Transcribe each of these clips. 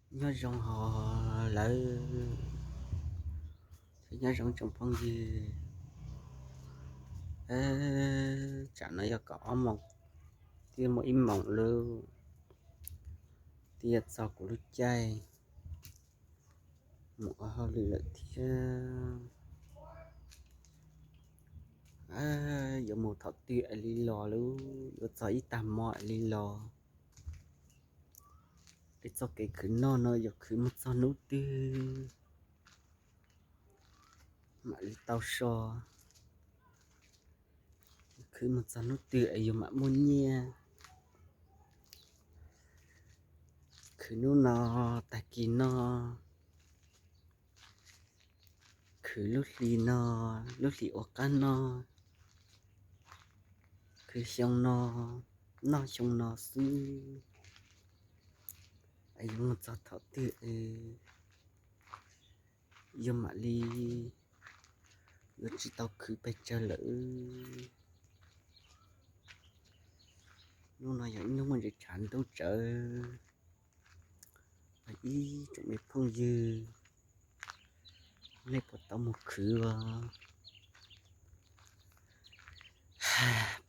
Nyob zoo ho lawm, nyob zoo tsoom phooj ywg. Tsam no yog kaum ob moos, twb muaj ib moos lawm, twb yuav txog kuv lub caij mus ua hauj lwm lawm thiab. Yuav mus thaum twg es li los lawm, yuav txog ib tag hmo es li los. Es txoj kev khwv noj no yog khwv mus txog hnub twg mam li tau so, khwv mus txog hnub twg es yus mam muaj nyiaj. Khwv hnub no, tag kis no, khwv lub hlis no, lub hlis ua qab no, khwv xyoo no, noj xyoo no xwb, es yuav mus txog thaum twg es yuav mam li, yuav tsis tau khwv pes tsawg lawm. Hnub no yog ib hnub muaj ntsis tshav ntuj tsawv. Ib tsoom me phooj ywg, nej puas tau mus khwv os?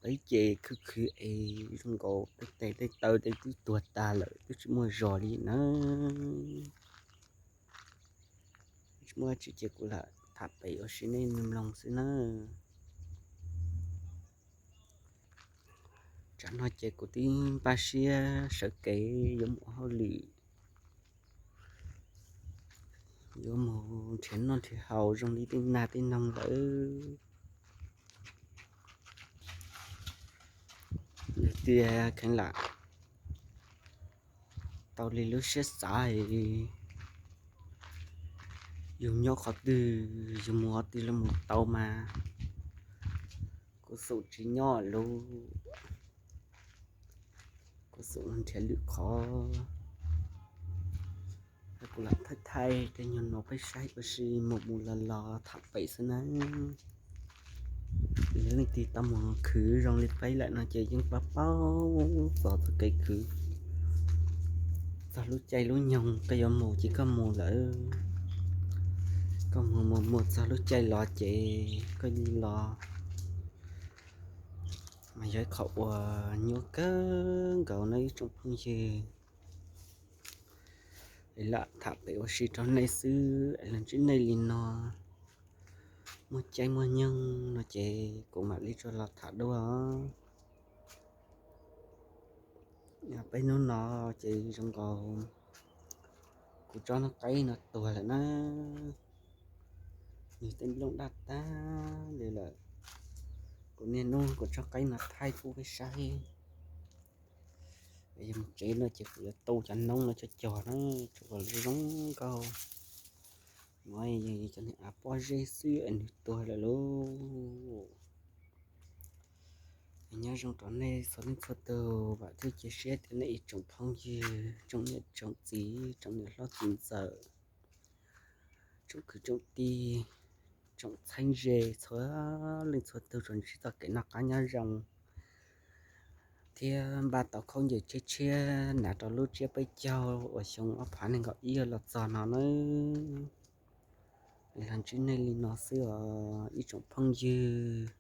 Peb ces khwv khwv es zoo nkaus tej tes tej taw tej twb tuag tag lawm, twb tsis muaj zog li na. Tsis muaj dab tsi ces kuv lam tham pem ua si nej mloog xwb na. Tsam no ces kuv twb npaj siab sawv kev yuav mus ua hauj lwm, yuav mus nrhiav noj nrhiav haus zoo li tej nag tej noog lawm. Yog tias kheev lam tau li lub siab xav, yus nyob qhov twg, yus mus qhov twg los mus tau mas. Kuv xum tsis nyob lawm, kuv xum nrhiav lwm qhov. Kuv lam thaij thaij tej nyuag no peb saib ua si mus mus los los tham pem xwb na. Yog leej twg tau mus khwv zoo li peb lawm no ces yeej paub paub txog txoj kev khwv, txog lub caij lub nyoog koj yuav mus ces koj mus lawm, koj mus mus mus txog lub caij los ces koj yeej los. Mas yog ib qho uas nyuaj kawg nkaus no ib tsoom phooj ywg. Es lam tham pem ua si rau nej xwb es los ntsib nej li no, muaj caij muaj nyoog no ces kuv mam li tso los tham dua. Peb hnub no ces zoo nkaus kuv tsob hnub qaib no tuag lawm na, nws tej nplooj daj tag li lawm. Kuv niaj hnub kuv tsob qaib no thaij pub peb saib. Yog mus tsev no ces kuv yuav tu cov noob no cov cog na, tsuas zoo nkauj. Muaj cov niag av pob zeb xwb es nws tuag lawm lauj. Nyob zoo rau nej txhua leej txhua tus, vam thiab cia siab tias nej ib tsoom phooj ywg, tsoom niam tsoom txiv, tsoom niam hlob txiv ntxawm, tsoom kwv tsoom tij, tsoom txheeb ze txhua leej txhua tus tsuas ntsib txoj kev noj qab nyob zoo thiab npaj tau khaub ncaws tshiab tshiab hnav rau lub tsiab peb caug uas xyoo ob phav nees nkaum ib los txog no nawb. Los ntsib nej li no xwb os ib tsoom phooj ywg.